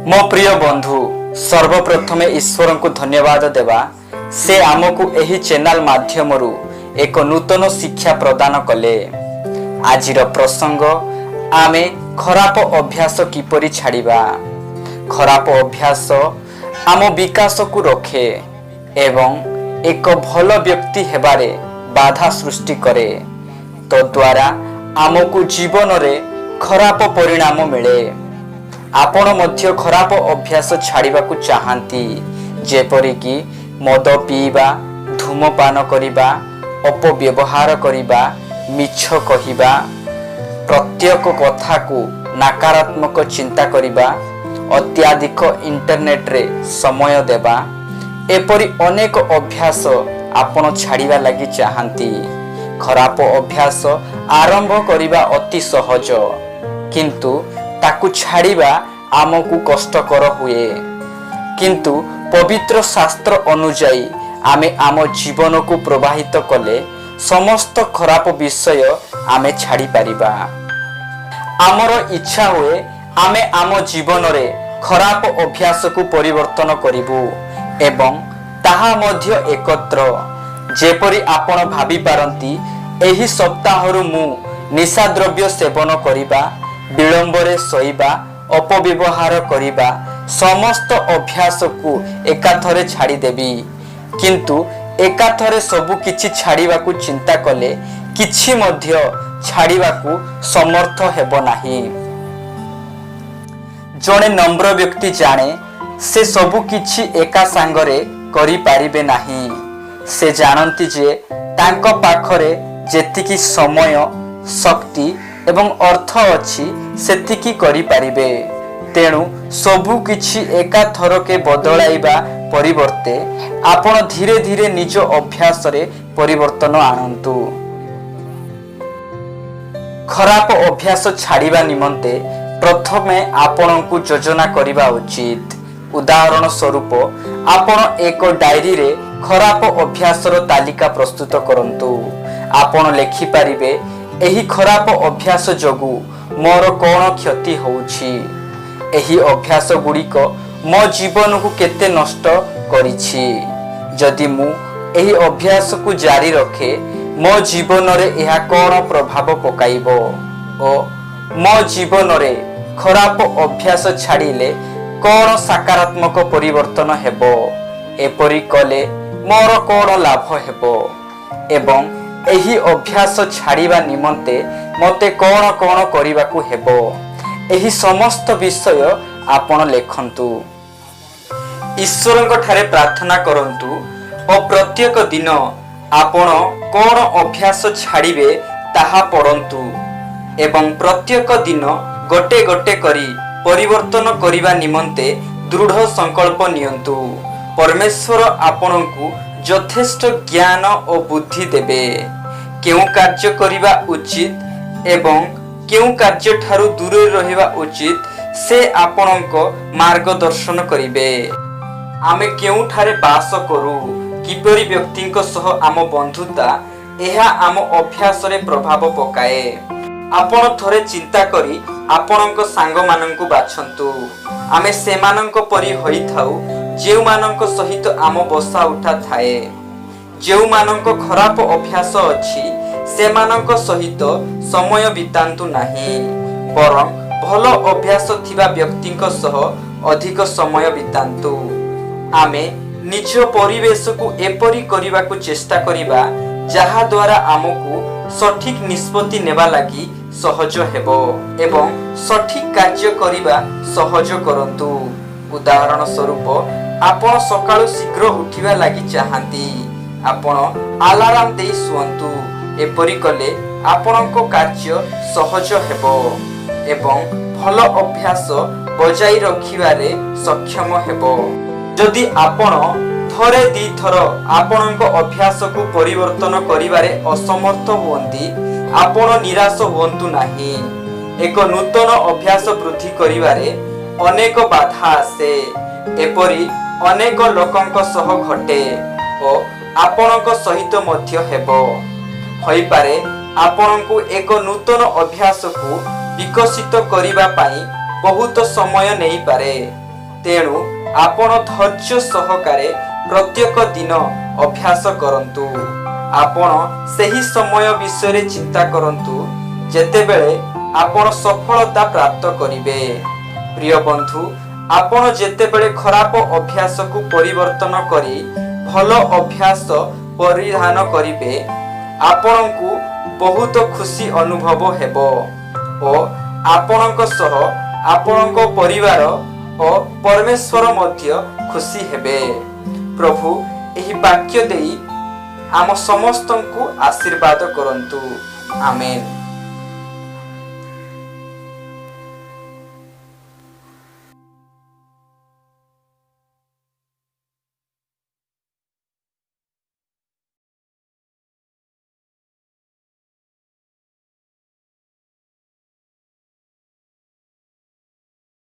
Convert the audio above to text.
ମୋ ପ୍ରିୟ ବନ୍ଧୁ, ସର୍ବପ୍ରଥମେ ଈଶ୍ୱରଙ୍କୁ ଧନ୍ୟବାଦ ଦେବା। ସେ ଆମକୁ ଏହି ଚ୍ୟାନେଲ ମାଧ୍ୟମରୁ ଏକ ନୂତନ ଶିକ୍ଷା ପ୍ରଦାନ କଲେ। ଆଜିର ପ୍ରସଙ୍ଗ, ଆମେ ଖରାପ ଅଭ୍ୟାସ କିପରି ଛାଡ଼ିବା। ଖରାପ ଅଭ୍ୟାସ ଆମ ବିକାଶକୁ ରୋକେ ଏବଂ ଏକ ଭଲ ବ୍ୟକ୍ତି ହେବାରେ ବାଧା ସୃଷ୍ଟି କରେ। ତଦ୍ୱାରା ଆମକୁ ଜୀବନରେ ଖରାପ ପରିଣାମ ମିଳେ। ଆପଣ ମଧ୍ୟ ଖରାପ ଅଭ୍ୟାସ ଛାଡ଼ିବାକୁ ଚାହାନ୍ତି, ଯେପରିକି ମଦ ପିଇବା, ଧୂମପାନ କରିବା, ଅପବ୍ୟବହାର କରିବା, ମିଛ କହିବା, ପ୍ରତ୍ୟେକ କଥାକୁ ନକାରାତ୍ମକ ଚିନ୍ତା କରିବା, ଅତ୍ୟଧିକ ଇଣ୍ଟରନେଟରେ ସମୟ ଦେବା। ଏପରି ଅନେକ ଅଭ୍ୟାସ ଆପଣ ଛାଡ଼ିବା ଲାଗି ଚାହାନ୍ତି। ଖରାପ ଅଭ୍ୟାସ ଆରମ୍ଭ କରିବା ଅତି ସହଜ, କିନ୍ତୁ ତାକୁ ଛାଡ଼ିବା ଆମକୁ କଷ୍ଟକର ହୁଏ। କିନ୍ତୁ ପବିତ୍ର ଶାସ୍ତ୍ର ଅନୁଯାୟୀ ଆମେ ଆମ ଜୀବନକୁ ପ୍ରବାହିତ କଲେ ସମସ୍ତ ଖରାପ ବିଷୟ ଆମେ ଛାଡ଼ିପାରିବା। ଆମର ଇଚ୍ଛା ହୁଏ, ଆମେ ଆମ ଜୀବନରେ ଖରାପ ଅଭ୍ୟାସକୁ ପରିବର୍ତ୍ତନ କରିବୁ ଏବଂ ତାହା ମଧ୍ୟ ଏକତ୍ର। ଯେପରି ଆପଣ ଭାବିପାରନ୍ତି, ଏହି ସପ୍ତାହରୁ ମୁଁ ନିଶାଦ୍ରବ୍ୟ ସେବନ କରିବା, ବିଳମ୍ବରେ ଶୋଇବା, ଅପବ୍ୟବହାର କରିବା ସମସ୍ତ ଅଭ୍ୟାସକୁ ଏକାଥରେ ଛାଡ଼ିଦେବି। କିନ୍ତୁ ଏକାଥରେ ସବୁ କିଛି ଛାଡ଼ିବାକୁ ଚିନ୍ତା କଲେ କିଛି ମଧ୍ୟ ଛାଡ଼ିବାକୁ ସମର୍ଥ ହେବ ନାହିଁ। ଜଣେ ନମ୍ର ବ୍ୟକ୍ତି ଜାଣେ, ସେ ସବୁ କିଛି ଏକା ସାଙ୍ଗରେ କରିପାରିବେ ନାହିଁ। ସେ ଜାଣନ୍ତି ଯେ ତାଙ୍କ ପାଖରେ ଯେତିକି ସମୟ, ଶକ୍ତି ଏବଂ ଅର୍ଥ ଅଛି, ସେତିକି କରିପାରିବେ। ତେଣୁ ସବୁ କିଛି ଏକାଥରକେ ବଦଳାଇବା ପରିବର୍ତ୍ତେ ଆପଣ ଧୀରେ ଧୀରେ ନିଜ ଅଭ୍ୟାସରେ ପରିବର୍ତ୍ତନ ଆଣନ୍ତୁ। ଖରାପ ଅଭ୍ୟାସ ଛାଡ଼ିବା ନିମନ୍ତେ ପ୍ରଥମେ ଆପଣଙ୍କୁ ଯୋଜନା କରିବା ଉଚିତ। ଉଦାହରଣ ସ୍ୱରୂପ, ଆପଣ ଏକ ଡାଏରୀରେ ଖରାପ ଅଭ୍ୟାସର ତାଲିକା ପ୍ରସ୍ତୁତ କରନ୍ତୁ। ଆପଣ ଲେଖିପାରିବେ, ଏହି ଖରାପ ଅଭ୍ୟାସ ଯୋଗୁଁ ମୋର କ'ଣ କ୍ଷତି ହେଉଛି? ଏହି ଅଭ୍ୟାସ ଗୁଡ଼ିକ ମୋ ଜୀବନକୁ କେତେ ନଷ୍ଟ କରିଛି? ଯଦି ମୁଁ ଏହି ଅଭ୍ୟାସକୁ ଜାରି ରଖେ, ମୋ ଜୀବନରେ ଏହା କ'ଣ ପ୍ରଭାବ ପକାଇବ ଓ ମୋ ଜୀବନରେ ଖରାପ ଅଭ୍ୟାସ ଛାଡ଼ିଲେ କ'ଣ ସକାରାତ୍ମକ ପରିବର୍ତ୍ତନ ହେବ? ଏପରି କଲେ ମୋର କ'ଣ ଲାଭ ହେବ ଏବଂ ଏହି ଅଭ୍ୟାସ ଛାଡ଼ିବା ନିମନ୍ତେ ମୋତେ କ'ଣ କ'ଣ କରିବାକୁ ହେବ? ଏହି ସମସ୍ତ ବିଷୟ ଆପଣ ଲେଖନ୍ତୁ। ଈଶ୍ୱରଙ୍କ ଠାରେ ପ୍ରାର୍ଥନା କରନ୍ତୁ ଓ ପ୍ରତ୍ୟେକ ଦିନ ଆପଣ କ'ଣ ଅଭ୍ୟାସ ଛାଡ଼ିବେ ତାହା ପଢ଼ନ୍ତୁ ଏବଂ ପ୍ରତ୍ୟେକ ଦିନ ଗୋଟେ ଗୋଟେ କରି ପରିବର୍ତ୍ତନ କରିବା ନିମନ୍ତେ ଦୃଢ଼ ସଂକଳ୍ପ ନିଅନ୍ତୁ। ପରମେଶ୍ୱର ଆପଣଙ୍କୁ ଯଥେଷ୍ଟ ଜ୍ଞାନ ଓ ବୁଦ୍ଧି ଦେବେ। କେଉଁ କାର୍ଯ୍ୟ କରିବା ଉଚିତ ଏବଂ କେଉଁ କାର୍ଯ୍ୟଠାରୁ ଦୂରରେ ରହିବା ଉଚିତ, ସେ ଆପଣଙ୍କ ମାର୍ଗଦର୍ଶନ କରିବେ। ଆମେ କେଉଁଠାରେ ବାସ କରୁ, କିପରି ବ୍ୟକ୍ତିଙ୍କ ସହ ଆମ ବନ୍ଧୁତା, ଏହା ଆମ ଅଭ୍ୟାସରେ ପ୍ରଭାବ ପକାଏ। ଆପଣ ଥରେ ଚିନ୍ତା କରି ଆପଣଙ୍କ ସାଙ୍ଗମାନଙ୍କୁ ବାଛନ୍ତୁ। ଆମେ ସେମାନଙ୍କ ପରି ହୋଇଥାଉ, ଯେଉଁମାନଙ୍କ ସହିତ ଆମ ବସା ଉଠା ଥାଏ। ଯେଉଁମାନଙ୍କ ଖରାପ ଅଭ୍ୟାସ ଅଛି, ସେମାନଙ୍କ ସହିତ ସମୟ ବିତାନ୍ତୁ ନାହିଁ, ବରଂ ଭଲ ଅଭ୍ୟାସ ଥିବା ବ୍ୟକ୍ତିଙ୍କ ସହ ଅଧିକ ସମୟ ବିତାନ୍ତୁ। ଆମେ ନିଜ ପରିବେଶକୁ ଏପରି କରିବାକୁ ଚେଷ୍ଟା କରିବା, ଯାହାଦ୍ୱାରା ଆମକୁ ସଠିକ ନିଷ୍ପତ୍ତି ନେବା ଲାଗି ସହଜ ହେବ ଏବଂ ସଠିକ କାର୍ଯ୍ୟ କରିବା ସହଜ କରନ୍ତୁ। ଉଦାହରଣ ସ୍ୱରୂପ, ଆପଣ ସକାଳୁ ଶୀଘ୍ର ଉଠିବା ଲାଗି ଚାହାନ୍ତି। ଆପଣ ଆଲାରାମ ଦେଇ ଶୁଅନ୍ତୁ। ଏପରି କଲେ ଆପଣଙ୍କ କାର୍ଯ୍ୟ ସହଜ ହେବ ଏବଂ ଭଲ ଅଭ୍ୟାସ ବଜାଇ ରଖିବାରେ ସକ୍ଷମ ହେବ। ଯଦି ଆପଣ ଥରେ ଦିଥର ଆପଣଙ୍କ ଅଭ୍ୟାସକୁ ପରିବର୍ତ୍ତନ କରିବାରେ ଅସମର୍ଥ ହୁଅନ୍ତି, ଆପଣ ନିରାଶ ହୁଅନ୍ତୁ ନାହିଁ। ଏକ ନୂତନ ଅଭ୍ୟାସ ବୃଦ୍ଧି କରିବାରେ ଅନେକ ବାଧା ଆସେ। ଏପରି ଅନେକ ଲୋକଙ୍କ ସହ ଘଟେ ଓ ଆପଣଙ୍କ ସହିତ ମଧ୍ୟ ହେବ। ହୋଇପାରେ, ଆପଣଙ୍କୁ ଏକ ନୂତନ ଅଭ୍ୟାସକୁ ବିକଶିତ କରିବା ପାଇଁ ବହୁତ ସମୟ ନେଇପାରେ। ତେଣୁ ଆପଣ ଧୈର୍ଯ୍ୟ ସହକାରେ ପ୍ରତ୍ୟେକ ଦିନ ଅଭ୍ୟାସ କରନ୍ତୁ। ଆପଣ ସେହି ସମୟ ବିଷୟରେ ଚିନ୍ତା କରନ୍ତୁ ଯେତେବେଳେ ଆପଣ ସଫଳତା ପ୍ରାପ୍ତ କରିବେ। ପ୍ରିୟ ବନ୍ଧୁ, ଆପଣ ଯେତେବେଳେ ଖରାପ ଅଭ୍ୟାସକୁ ପରିବର୍ତ୍ତନ କରି ଭଲ ଅଭ୍ୟାସ ପରିଧାନ କରିବେ, ଆପଣଙ୍କୁ ବହୁତ ଖୁସି ଅନୁଭବ ହେବ ଓ ଆପଣଙ୍କ ସହ ଆପଣଙ୍କ ପରିବାର ଓ ପରମେଶ୍ୱର ମଧ୍ୟ ଖୁସି ହେବେ। ପ୍ରଭୁ ଏହି ବାକ୍ୟ ଦେଇ ଆମ ସମସ୍ତଙ୍କୁ ଆଶୀର୍ବାଦ କରନ୍ତୁ। ଆମେନ୍।